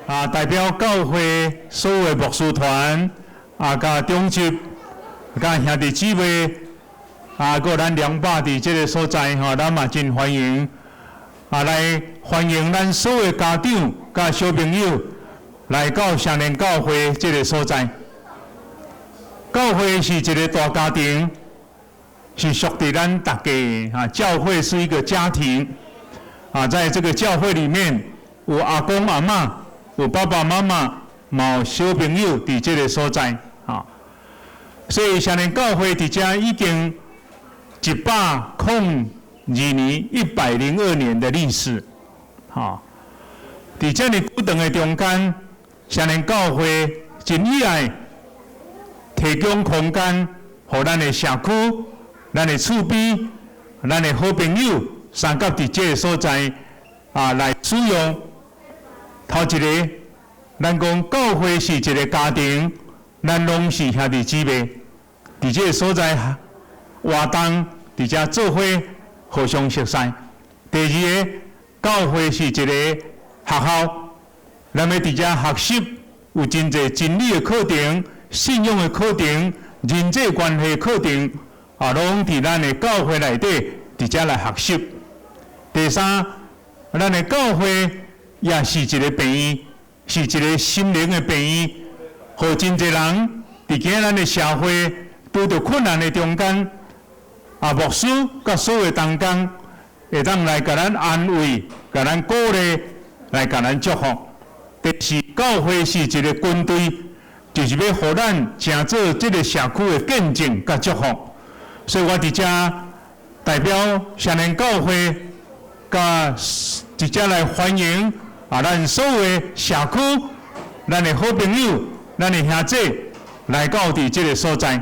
啊，代表教會所有的牧師團啊，佮長執，佮兄弟姊妹，啊，閣咱200佇這个所在吼，咱嘛真歡迎，啊，來歡迎咱所有的家長佮小朋友來到雙連教會這个所在。教會是一个大家庭，是屬佇咱大家啊。教會是一個家庭，啊，在這個教會裡面有阿公阿嬤，有爸爸媽媽，嘛有小朋友佇這个所在，啊。所以雙連教會佇遮已經102年，102年的歷史，哈。佇遮爾久長的中間，雙連教會真喜愛提供空間，予咱的社區、咱的厝邊、咱的好朋友，相佮佇這个所在啊來使用。頭一个，咱講教會是一个家庭，咱攏是兄弟姊妹，佇這个所在活動，佇遮做伙互相熟似。第二个，教會是一个學校，咱欲佇遮學習有真濟真理的課程、信仰的課程、人際關係課程，啊，攏佇咱的教會內底佇遮來學習。第三，咱的教會也是一个病院，是一个心靈的病院，予真濟人佇今咱的社會拄著困難的中間，啊，牧師佮所有同工會當來共咱安慰、共咱鼓勵、來共咱祝福。第四，教會是一个軍隊，就是欲予咱成做這个社區的見證佮祝福。所以我佇遮代表雙連教會，佮佇遮來歡迎啊，咱所有的社區、咱的好朋友、咱的兄弟來到佇這个所在。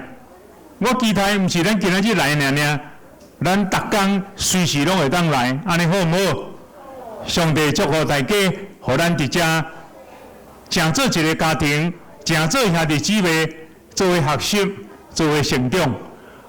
我期待毋是咱今仔日來爾爾，咱逐工隨時攏會當來，按呢好毋好？上帝祝福大家，予咱佇遮成做一个家庭，成做兄弟姊妹，做伙學習，做伙成長。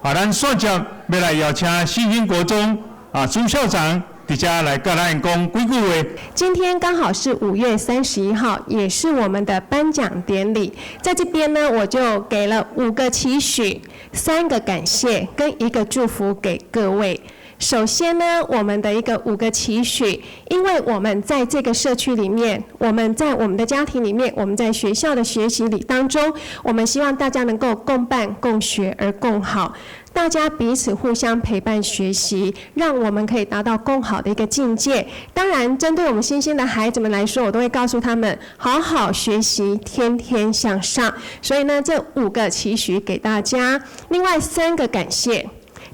啊，咱煞接欲來邀請信興國中啊朱校長佇遮來佮咱講幾句話。今天剛好是5月31號，也是我們的頒獎典禮。在這邊呢，我就給了五個期許、三個感謝跟一個祝福給各位。首先呢，我們的一個五個期許，因為我們在這個社區裡面，我們在我們的家庭裡面，我們在學校的學習裡當中，我們希望大家能夠共伴、共學而共好。大家彼此互相陪伴學習，讓我們可以達到更好的一個境界。當然，針對我們新興的孩子們來說，我都會告訴他們：好好學習，天天向上。所以呢，這五個期許給大家。另外三個感謝。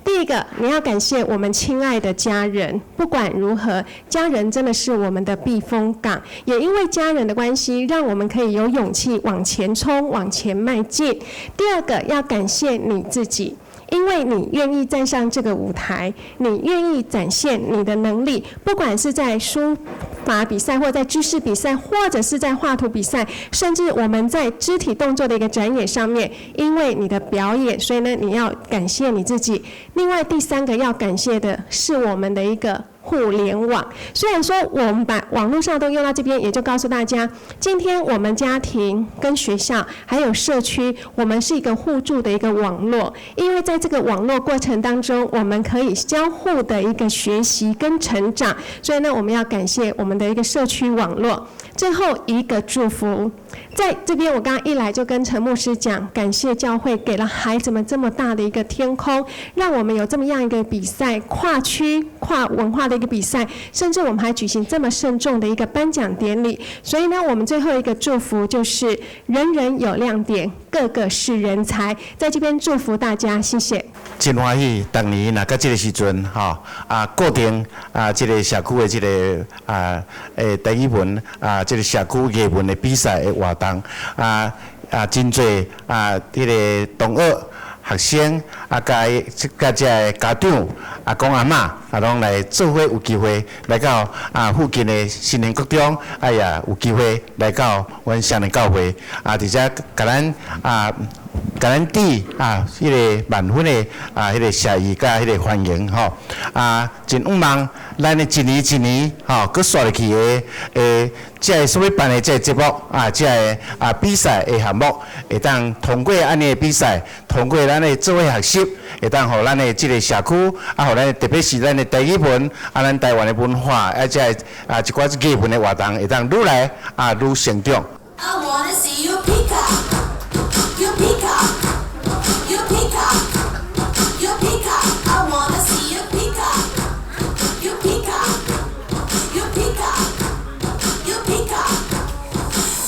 第一個，你要感謝我們親愛的家人，不管如何，家人真的是我們的避風港。也因為家人的關係，讓我們可以有勇氣往前衝、往前邁進。第二個，要感謝你自己。因為你願意站上這個舞台，你願意展現你的能力，不管是在書法比賽，或在知識比賽，或者是在畫圖比賽，甚至我們在肢體動作的一個展演上面，因為你的表演，所以呢，你要感謝你自己。另外第三個要感謝的是我們的一個互聯網。雖然說我們把網絡上都用到這邊，也就告訴大家，今天我們家庭跟學校還有社區，我們是一個互助的一個網絡。因為在這個網絡過程當中，我們可以交互的一個學習跟成長。所以呢，我們要感謝我們的一個社區網絡。最後一個祝福，在這邊我剛剛一來就跟陳牧師講，感謝教會給了孩子們這麼大的一個天空，讓我們有這麼樣一個比賽，跨區跨文化的一個比賽，甚至我們還舉行這麼慎重的一個頒獎典禮。所以呢，我們最後一個祝福就是人人有亮點，個個是人才。在這邊祝福大家，謝謝。真歡喜，逐年若到這个時陣，吼啊，固定啊，這个社區的這个啊，台語文啊，這个社區藝文的比賽的活動啊啊，真濟啊，彼个同學、學生啊，佮佮遮个家長、阿公阿嬤啊，攏來做伙有機會來到啊附近的新年國中，啊也有機會來到阮雙連教會啊，佇遮共咱啊。共咱致啊，彼个萬分的啊，彼个謝意佮彼个歡迎吼啊，真向望咱的一年一年，吼，閣煞入去的，這个所欲辦的這个節目，啊，這个比賽的項目，會當通過按呢的比賽，通過咱的做伙學習，會當予咱的這个社區，啊，予咱的特別是咱的台語文，啊，咱台灣的文化，啊，這个一寡藝文的活動，會當愈來愈成長。 I wanna see you peacock, you peacock, you peacock, you peacock. I wanna see you peacock, you peacock, you peacock, you peacock.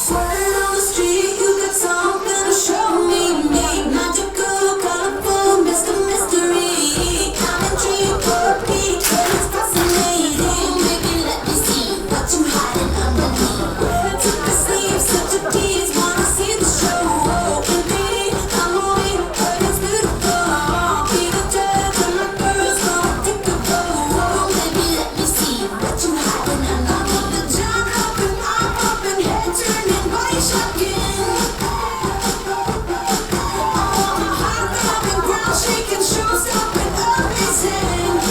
Word on the street, you got something to show me. Me magical, colorful, Mr. Mystery. I'm intrigued, but it's fascinating. Baby, let me see what you hiding underneath. Took a sleeve, such a tease. Wanna see the show? Indeed, I'm moving, but it's beautiful. Be the judge of my first take a vote. Baby, let me see what you hiding underneath. The jaw dropping, eye popping, head turning, body shocking. I want my heart throbbing, ground shaking, show stopping, amazing.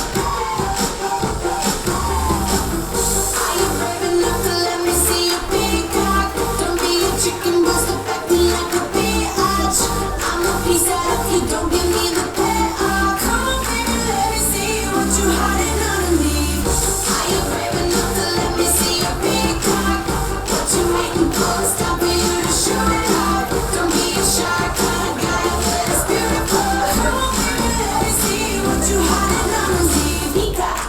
Are you brave enough to let me see you peacock? Don't be a chicken, bust up acting like a biatch. I'ma peace out if you don't give me the payoff. Come on, baby, let me see what you hiding underneath. Are you brave enough to let me see you peacock? What you waiting for? It's time for you to show it off. Don't be a shy kind of guy, but it's beautiful. Come on, baby, let me see what you hiding underneath. Peacock,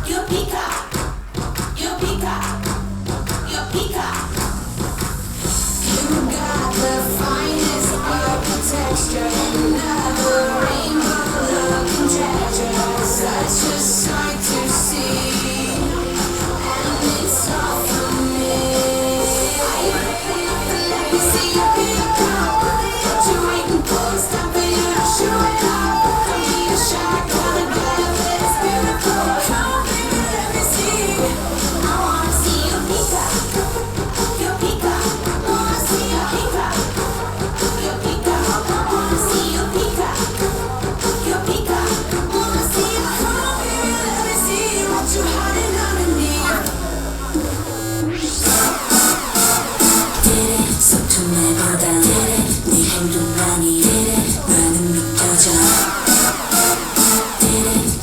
you peacock. You peacock, you peacock. You got the finest architecture, another rainbow-looking treasure. Such a sight to see, and it's all for me. Are you brave enough to let me see you peacock? What you waiting for? It's time for you to show it off. Don't be a shy kind of guy, but it's beautiful. Come on, baby, let me see. I wanna see you peacock, you peacock. Wanna see you peacock, you peacock. I wanna see you peacock, you peacock. Wanna see you. Come on, baby, let me see what you hiding underneath. 소통해보다 네 행동만이 나는 느껴져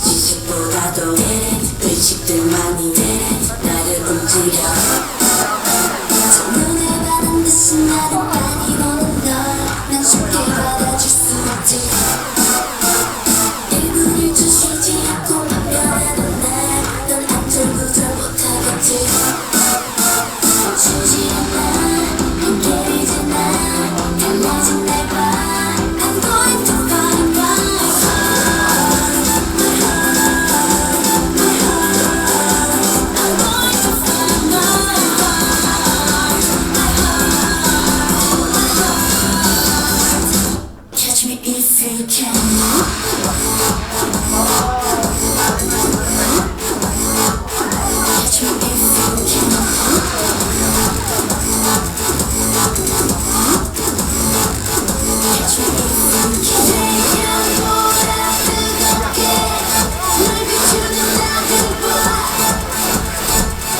지식보다도 의식들만이 나를 움직여 첫눈에 반한 듯이 나를 많이 보는 널 난 쉽게 받아줄 수 없지 1분 1초 쉬지 않고 변하는 날넌 안절부절 못하겠지 멈추지 않아 한계를 지나 달라진 날봐 I'm going to find my heart, my heart, my heart. I'm going to find my heart, my heart, my heart. Catch me if you can. Catch me if you can. Catch me if you can. 태양보다 뜨겁게 널 비추는 작은 불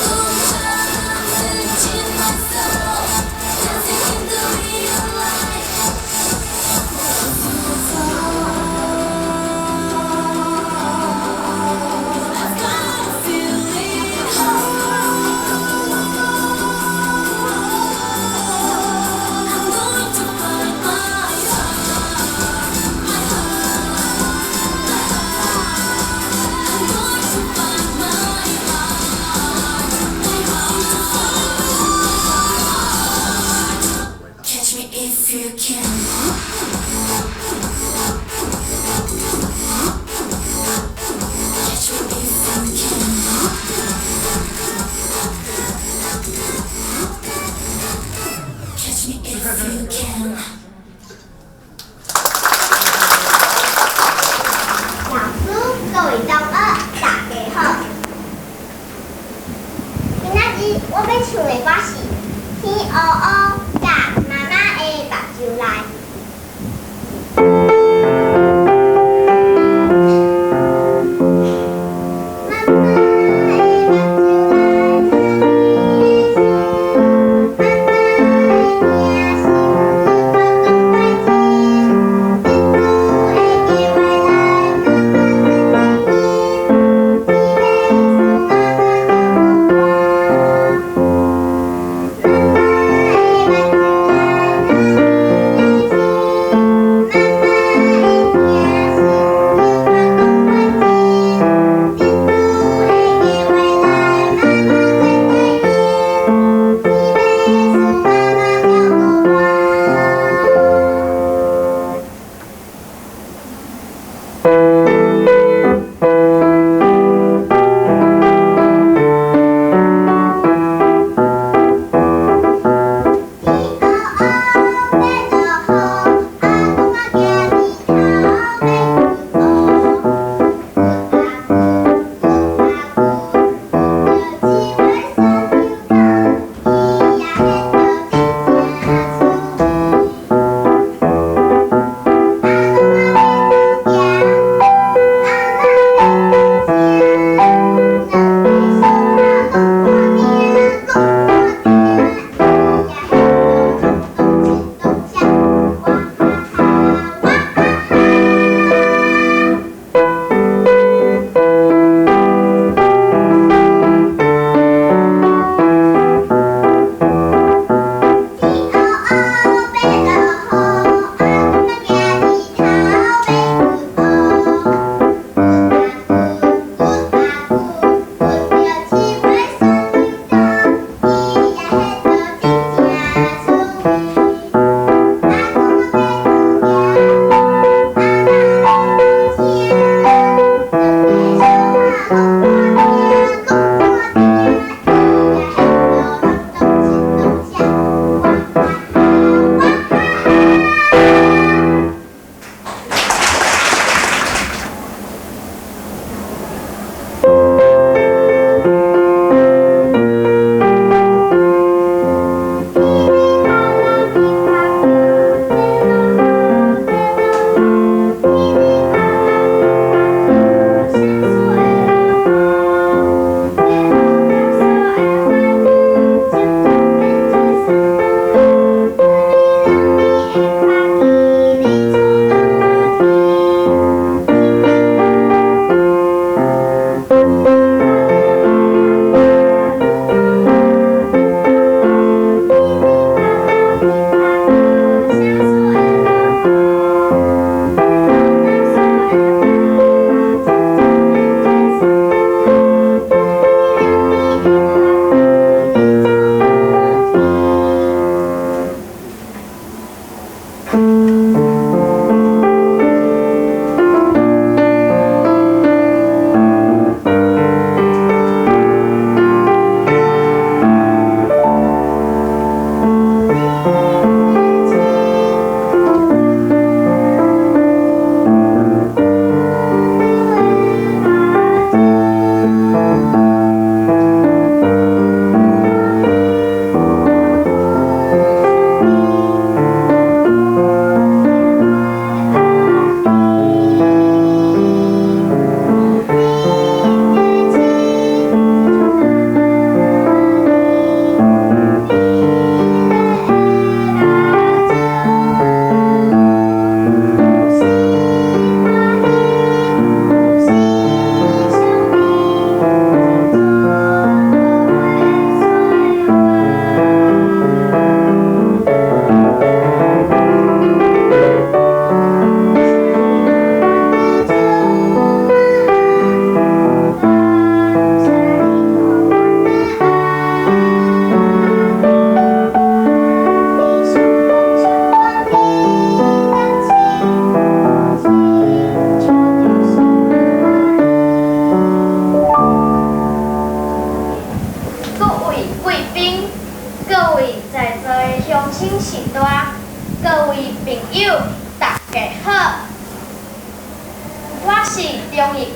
꿈처럼 스친 my soul Dancing in the real life. I've got a feeling. I'm going to find my heart, my heart, my heart. I'm going to find my heart, my heart. Catch me if you can. Catch me if you can. Catch me if you can. 老師，各位同學，大家好。今仔日我欲唱的歌是《天烏烏佮媽媽的目睭內》。媽媽，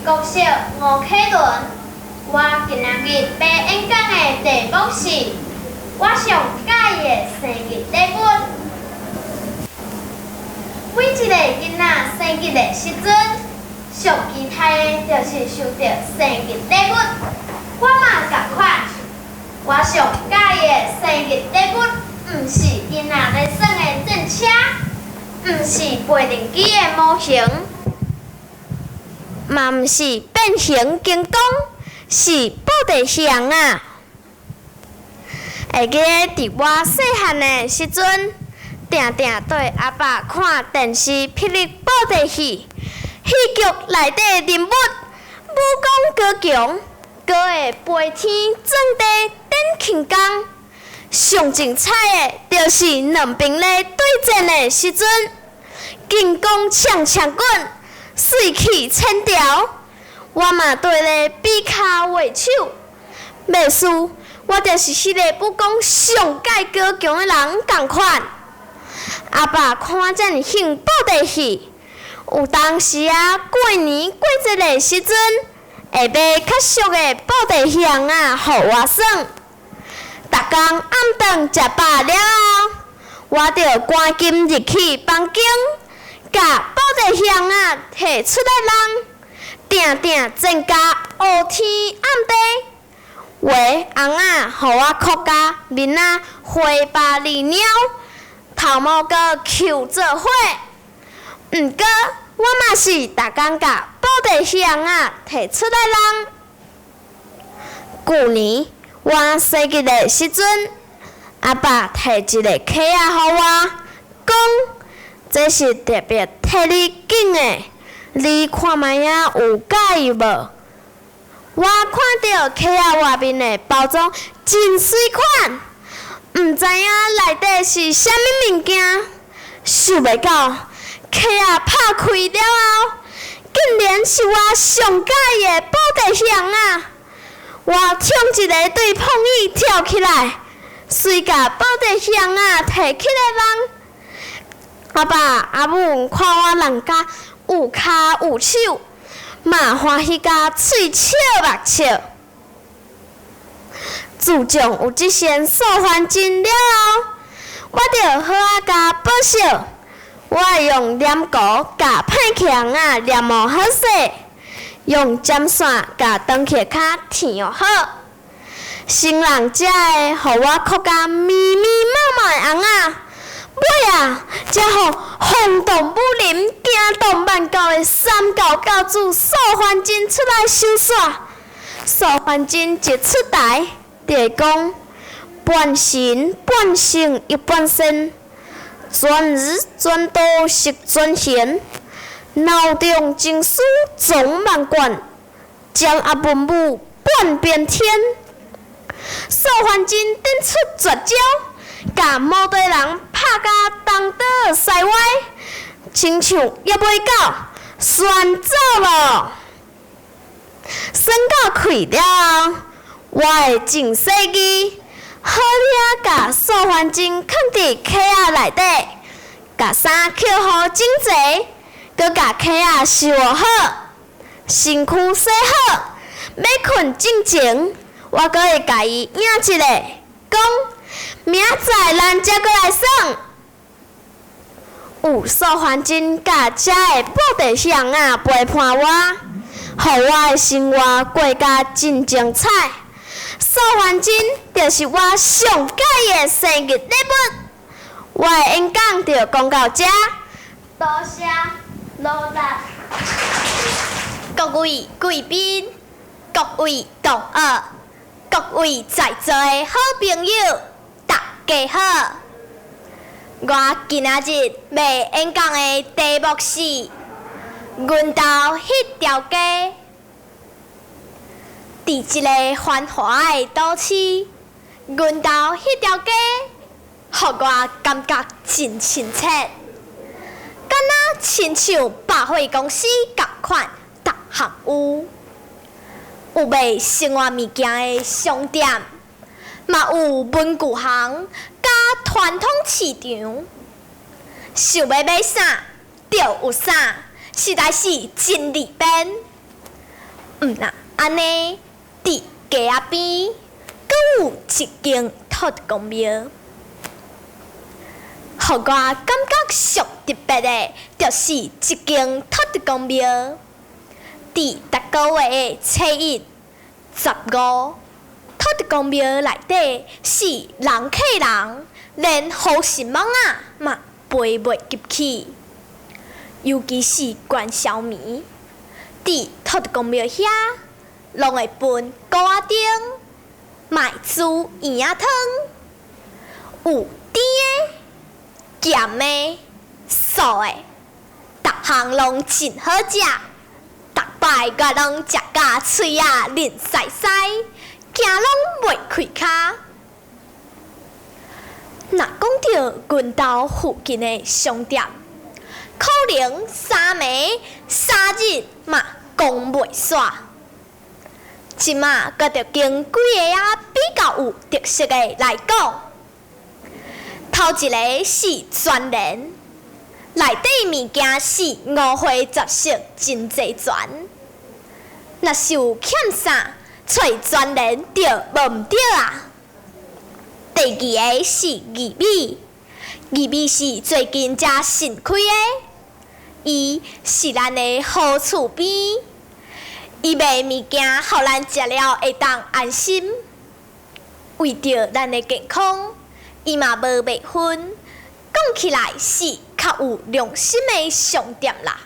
國小吳啟倫。我今仔日欲演講的題目是我上佮意的生日禮物。每一个囡仔生日的時陣，上期待的就是收著生日禮物。我嘛仝款，我上佮意的生日禮物，毋是囡仔咧耍的戰車，毋是飛行機的模型，嘛毋是變形金剛，是布袋戲尪仔。會記得佇我細漢的時陣，定定綴阿爸看電視霹靂布袋戲，戲劇內底人物武功高強，閣會飛天鑽地點輕功。上精彩的，就是兩邊咧對戰的時陣，金剛槍槍滾，水氣千條，我嘛綴咧比跤畫手。袂輸，我就是彼个武功上蓋高強的人仝款。阿爸看遮爾興布袋戲，有當時仔過年過節的時陣，會買較俗的布袋戲尪仔予我耍。逐工暗頓食飽了後，我就趕緊入去房間，共布袋戲尪仔提出來籠，定定戰甲烏天暗地。有的尪仔予我哭甲面仔花白膩貓，頭毛閣抾做伙。毋過我嘛是逐工共布袋戲尪仔提出來籠。舊年我生日的時陣，阿爸提一个卡仔予我，講這是特別替你揀的，你看覓仔有佮意無？我看著卡仔外面的包裝真媠款，毋知影內底是啥物物件，想袂到卡仔拍開了後，竟然是我上佮意的布袋戲尪仔！我衝一个對膨椅跳起來，隨共布袋戲尪仔提起來籠。阿爸阿母看我弄甲有跤有手，嘛歡喜甲喙笑目笑。自從有這身素還真了後，我著好仔共保守。我會用黏糊共歹去尪仔黏予好勢，用針線共長鞋跤纏予好。先人遮的，予我哭甲咪咪毛毛的尪仔，尾仔，才予轟動武林、驚動萬教的三教教主素還真出來收煞。素還真一出台，就會講半神半聖又半仙，全日全道識全賢，腦中情思總萬貫，掌握文武半邊天。素還真展出絕招，共無地人拍甲東倒西歪，親像猶未到，旋走囉。宣告開了後，我會真細膩，好掠共素還真囥佇卡仔內底，共衫抾予整齊，閣共卡仔收好，身軀洗好，欲睏進前，我閣會共伊應一下，講明仔載咱才閣來耍。有素還真佮遮的布袋戲尪仔陪伴我，予我的生活過甲真精彩。素還真就是我上佮意的生日禮物。我的演講就講到遮，多謝努力。各位貴賓，各位同學，各位在座的好朋友，大家好！我今仔日欲演講的題目是阮兜彼條街。佇一个繁華的都市，阮兜彼條街，予我感覺真親切，敢若親像百貨公司仝款，逐項有，有賣生活物件的商店，嘛有文具行佮傳統市場，想欲買啥就有啥，實在是真利便。毋若按呢，佇街仔邊，閣有一間土地公廟。予我感覺上特別的，就是這間土地公廟。佇逐个月的初一、十五，土地公廟內底是人客人，連護神網仔嘛飛袂入去。尤其是元宵暝，佇土地公廟遐，攏會分粿仔燈、嘛會煮圓仔湯，有甜的、鹹的、素的，逐項攏真好食。逐擺我攏食甲喙仔奶澀澀，行攏袂開跤。若講著阮兜附近的商店，可能三暝三日嘛講袂煞。這馬我著揀幾个仔比較有特色的來講。頭一个是全聯，內底物件是五花雜色，真齊全。若是有欠啥，揣全聯就無毋著啊。第二个是義美，義美是最近才新開的，伊是咱的好厝邊，伊賣物件，予咱食了會當安心。為著咱的健康，伊嘛無賣分，講起來是較有良心的商店啦。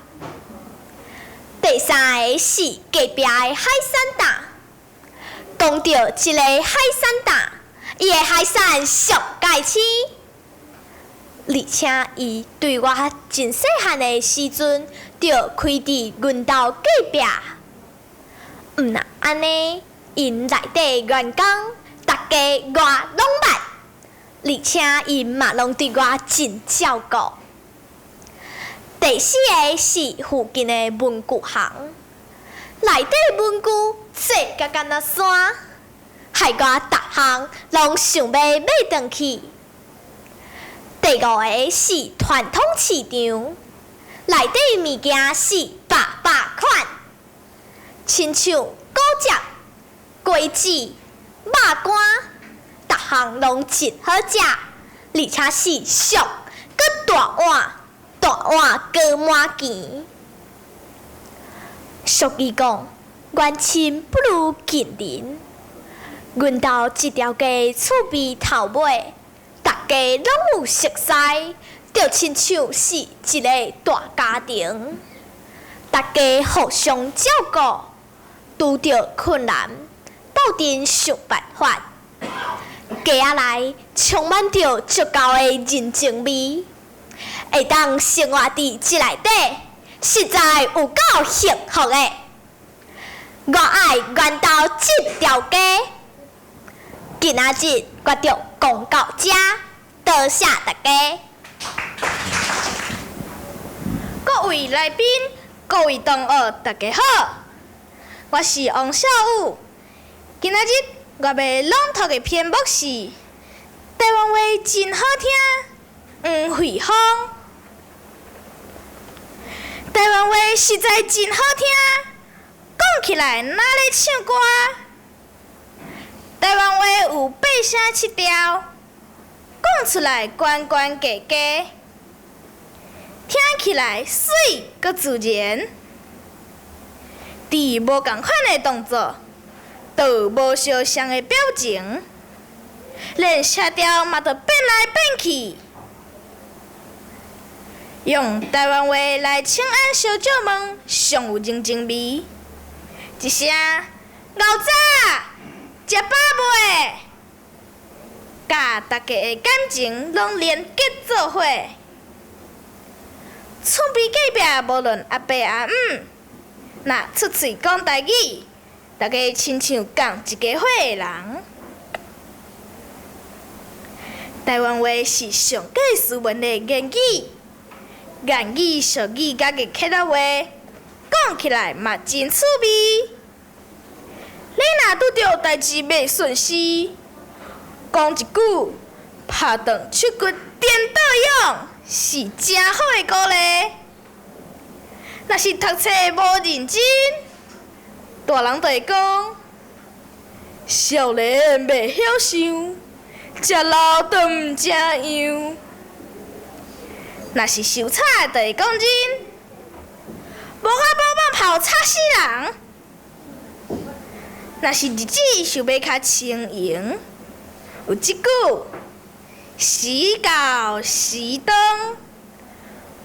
第三个是隔壁的海產檔，講著這个海產檔，伊的海產上蓋鮮，而且伊對我真細漢的時陣就開佇阮兜隔壁。毋若按呢，𪜶內底員工逐家我攏捌，而且𪜶嘛攏對我真照顧。第四个是附近的文具行，內底文具濟甲敢若山，害我逐項攏想欲買轉去。第五个是傳統市場，內底物件是百百款，親像果汁、果子、肉乾，逐項攏真好食，而且是俗閣大碗，大碗閣滿錢。俗語講，遠親不如近鄰。阮兜這條街厝邊頭尾，逐家攏有熟似，就親像是一个大家庭，逐家互相照顧，拄著困難，鬥陣想辦法。街仔內充滿著足夠的人情味，會當生活佇這內底，實在有夠幸福的。我愛阮兜這條街。今仔日我就講到遮，多謝大家。各位來賓、各位同學，大家好，我是王小武。今仔日我欲朗讀的篇目是台灣話真好聽，黃惠芳。台灣話實在真好聽，講起來若咧唱歌。台灣話有八聲七調，講出來懸懸低低，聽起來媠閣自然。佇無仝款的動作，就無相像的表情，連聲調嘛著變來變去。用台灣話來請安相借問，上有人情味。一聲牛早，食飽未？佮大家的感情攏連結做伙。厝邊隔壁無論阿伯阿姆，若出喙講台語，大家親像仝一家伙的人。台灣話是上蓋斯文的言語，諺語、俗語佮客家話，講起來嘛真趣味。你若拄著代誌袂順時，講一句拍斷手骨顛倒勇，是誠好的鼓勵。若是讀冊無認真，大人就會講：少年袂曉想，食老就毋成樣。若是受吵的，就會講恁無仔某放炮吵死人。若是日子想欲較輕盈，有這句：時到時當，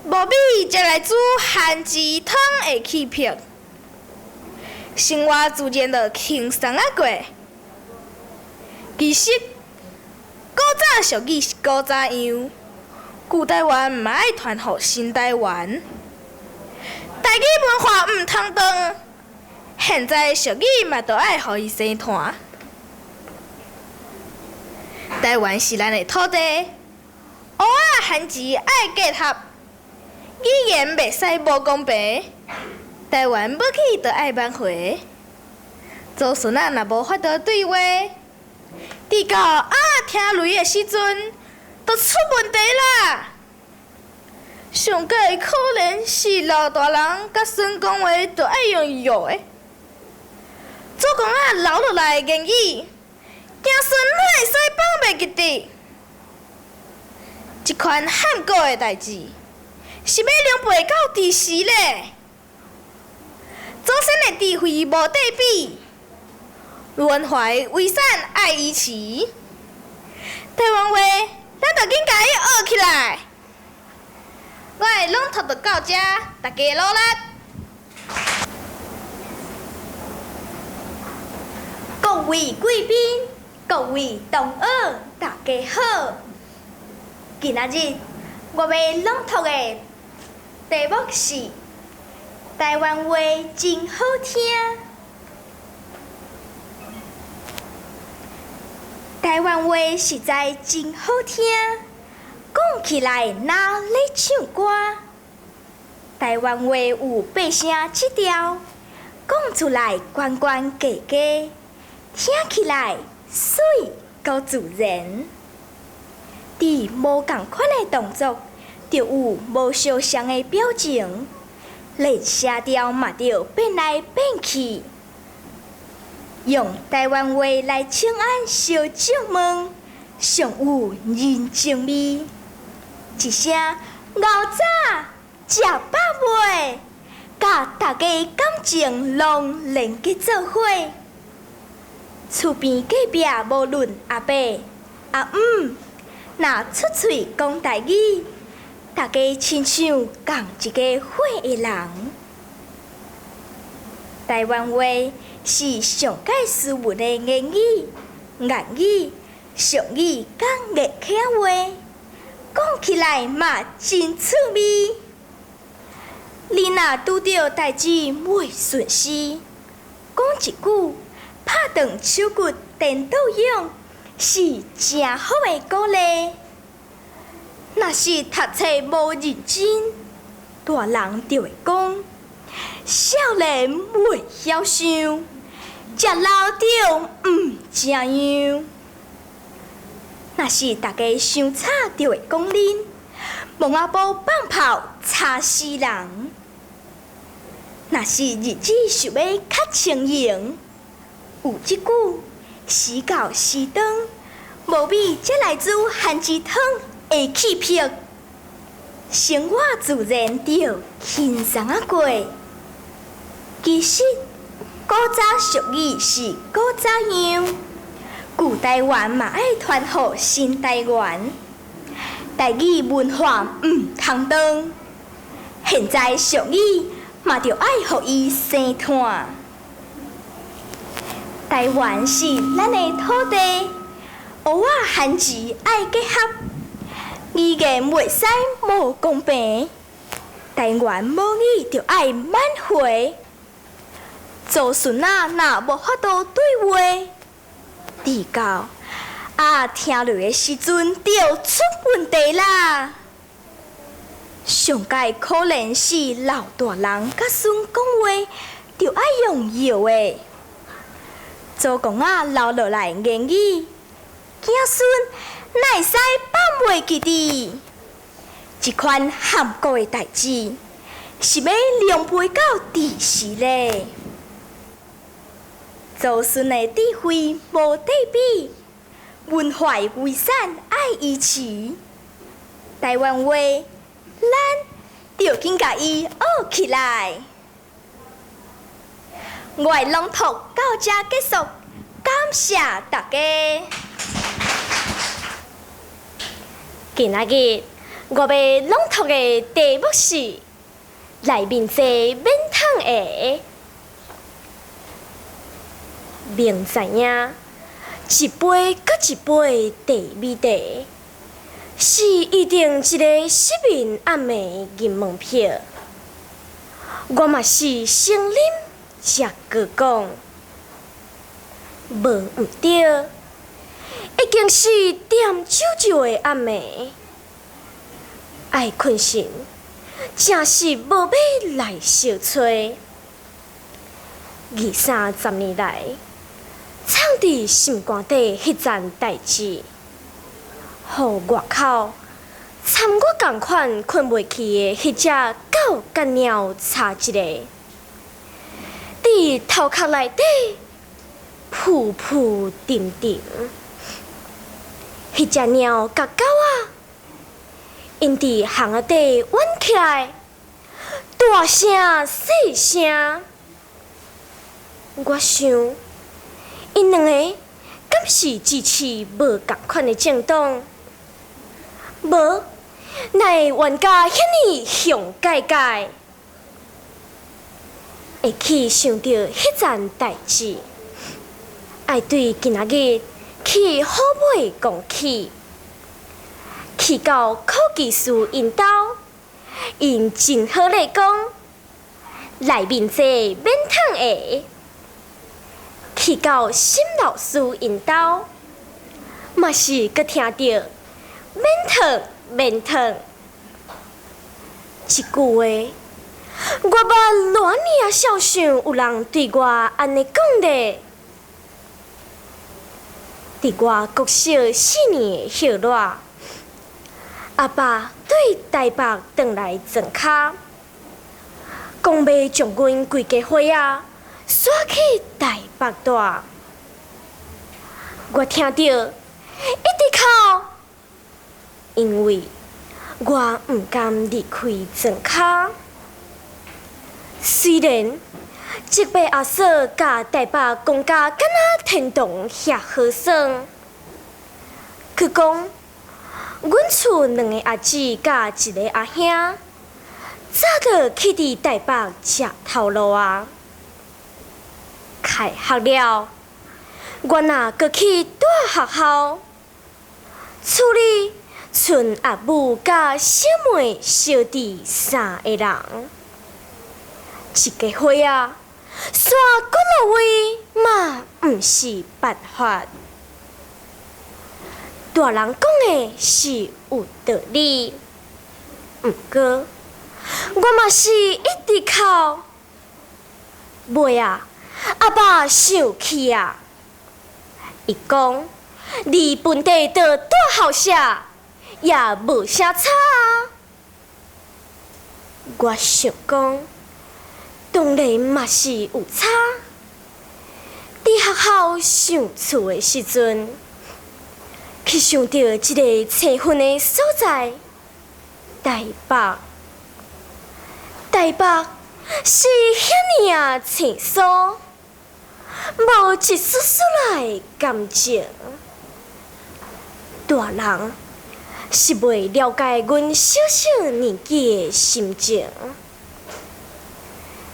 無米才來煮番薯湯的氣魄，生活自然就輕鬆仔過。其實，古早俗語是古早樣，舊台灣嘛愛傳予新台灣。台語文化毋通斷，現在俗語嘛著愛予伊生傳。台灣是咱的土地，烏仔番薯愛結合，語言袂使無公平。台灣欲去著愛挽回，祖孫仔若無法度對話，直到啊聽雷的時陣，就出問題啦。上蓋可憐是老大人佮孫講話，著愛用搖的。祖公仔留落來的言語，子孫哪會使放袂記得？這款撼國的代誌，是欲量背到佇時咧。祖先的智慧無得比，文化的遺產愛維持。台灣話，咱著緊共伊學起來。我的朗讀就到遮，大家努力。各位貴賓，各位同學，大家好。今仔日我欲朗讀的題目是台灣話真好聽。台灣話實在真好聽，講起來若咧唱歌。台灣話有八聲七調，講出來懸懸低低，聽起來媠閣自然。佇無仝款的動作，就有無相像的表情，連聲調嘛著變來變去。用台灣話來請安相借問，上有人情味。一聲𠢕早食飽未？佮大家感情攏連結做伙。厝邊隔壁無論阿伯阿姆，若出喙講台語，大家親像仝一家伙的人。台灣話是上蓋斯文的言語、諺語、俗語佮客家話，講起來嘛真趣味。你若拄著代誌袂順時，講一句拍斷手骨顛倒勇，是誠好的鼓勵。若是讀冊無認真，大人就會講少年袂曉想，食老就毋成樣。若是大家傷吵，就會講恁墓仔埔放炮吵死人。若是日子想欲較輕盈，有這句時到時當，無米才來煮番薯湯的氣魄，生活自然就輕鬆仔過。其實古早俗語是古早樣，舊台灣嘛愛傳予新台灣，台語文化毋通斷，現在俗語嘛著愛予伊生湠。台灣是咱的土地，烏仔番薯愛結合，語言袂使無公平。台灣母語著愛挽回，祖孫仔若無法度對話，直到啊聽雷的時陣就出問題啦。上蓋可憐是老大人佮孫講話，著愛用搖的。祖公仔留落來言語，子孫哪會使放袂記得？這款撼國的代誌，是欲量背到佇時咧。祖孫的智慧無得比，文化遺產愛維持。台灣話，咱著緊共伊學起來。我的朗讀到這結束，感謝大家。今仔日我欲朗讀的題目是內面坐免通下。明知影一杯閣一杯的茶米茶，是一定一个失眠暗暝的银门票。我嘛是先啉才閣講，无毋著，已经是点啾啾的暗暝，爱困神，诚实无欲来相揣。二三十年来，藏伫心肝底彼层代誌，予外口参我仝款睏袂去的彼隻狗佮貓差一个，佇頭殼內底浮浮沉沉。彼隻貓佮狗仔，𪜶佇巷仔底怨起來，大聲細聲。我想，𪜶兩个敢是支持無仝款的政黨？無，哪會冤家遐爾雄解解？會去想著彼層代誌，愛對今仔日去虎尾講起，去到科技師𪜶兜，𪜶真好咧講，內面坐免通下。去到沈老師𪜶兜，嘛是閣聽著免烫免烫。這句話，我捌偌爾仔少想有人對我按呢講咧。佇我國小四年的歇熱，阿爸對台北轉來庄跤，講欲將阮規家伙仔徙去台北蹛。我聽著一直哭，因為我毋甘離開庄跤。雖然叔伯阿嫂共台北講甲敢若天堂遐好耍，閣講阮厝兩个阿姊佮一个阿兄，早就去佇台北食頭路啊。開學了，我若閣去蹛學校，厝裡賰阿母佮小妹小弟三个人，一家伙仔，徙幾落位嘛毋是辦法。大人講的是有道理，毋過我嘛是一直哭，尾仔，阿爸生氣啊！伊講，離本地就蹛校舍，也無啥差啊。我想講，當然嘛是有差。佇學校想厝的時陣，去想著這个青雲的所在，台北，台北是遐爾仔清疏，無一絲絲仔的感情。大人是袂了解阮小小年紀的心情。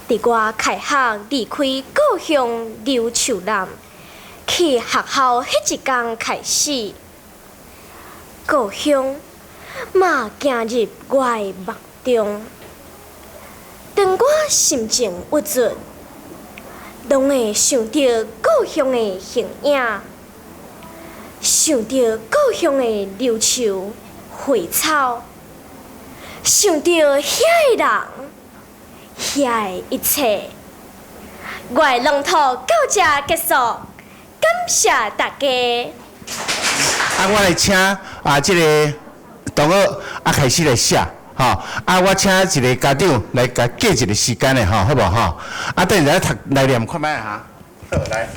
佇我開學離開故鄉柳樹林去學校彼一工開始，故鄉嘛行入我的夢中。當我心情鬱卒，攏會想著故鄉的形影，想著故鄉的柳樹、花草，想著遐的人、遐的一切。我的朗讀到這結束，感謝大家。啊，我來請啊，這个同學啊開始來寫，吼。啊，我請一个家長來共計一个時間的吼，好無吼？啊，等下讀來念看覓哈。好，來。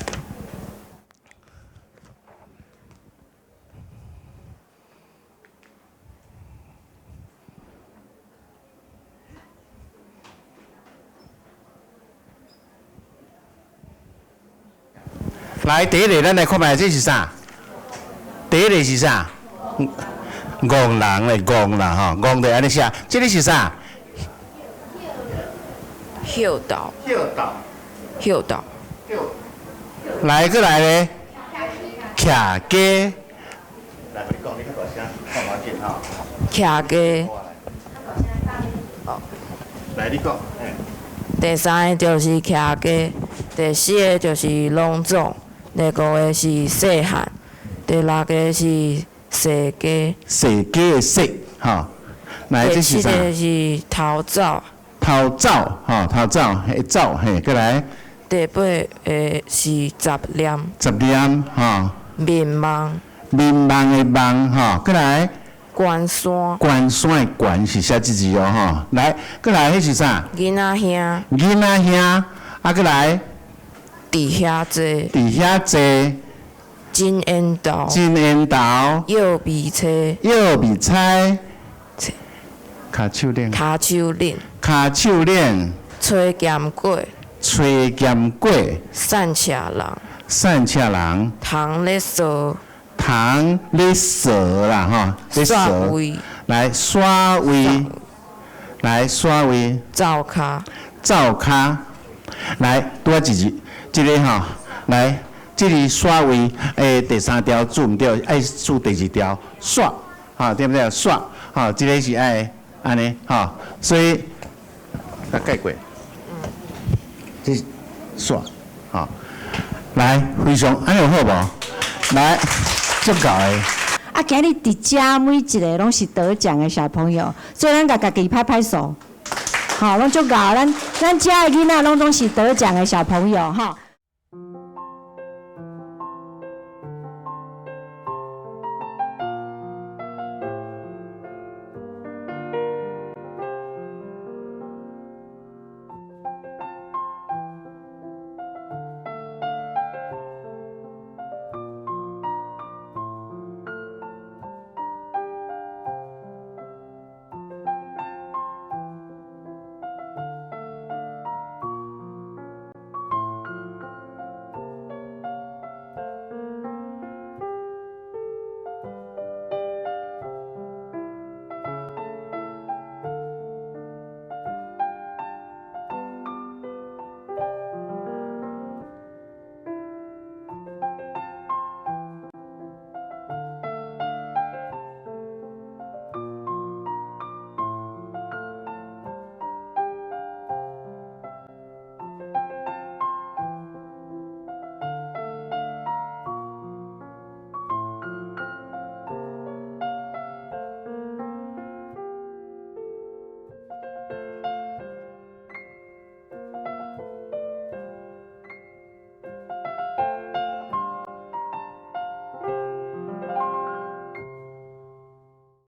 來，第一个，咱來看覓，這是啥？第一个是啥？戇人咧，戇啦吼，戇就按呢寫。這个是啥？葉豆。葉豆。葉豆。來，閣來咧。徛家。來，你講，你較大聲，講無要緊吼。徛家。來，你講。第三个就是徛家，第四个就是攏總，第五个是細漢，第六个是踅街。踅街的踅，吼。來，這是啥？第七个是逃走。逃走，吼，逃走，會走，嘿，閣來。第八个是雜念。雜念，吼。眠夢。眠夢的夢，吼，閣來。懸山。懸山的懸是寫這字哦，吼。來，閣來，彼是啥？囡仔兄。囡仔兄，啊，閣來。佇遐坐。佇遐坐。真緣投。真緣投。藥味車。藥味菜。跤手鏈。跤手鏈。跤手鏈。炊鹹粿。炊鹹粿。散赤人。散赤人。蟲咧趖。蟲咧趖啦，吼，咧趖。來，煞位。來，煞位。灶跤。灶跤。來，拄仔一字，這个吼，來，這个煞位，第三條字毋對，愛注第二條，煞，吼，對毋對？煞，吼，這个是愛按呢，吼，所以，共蓋過。這煞，吼，來，非常，按呢有好無？來，足𠢕的。啊，今日佇遮每一个攏是得獎的小朋友，所以咱共家己拍拍手，吼，攏足𠢕，咱咱遮的囡仔攏總是得獎的小朋友，吼。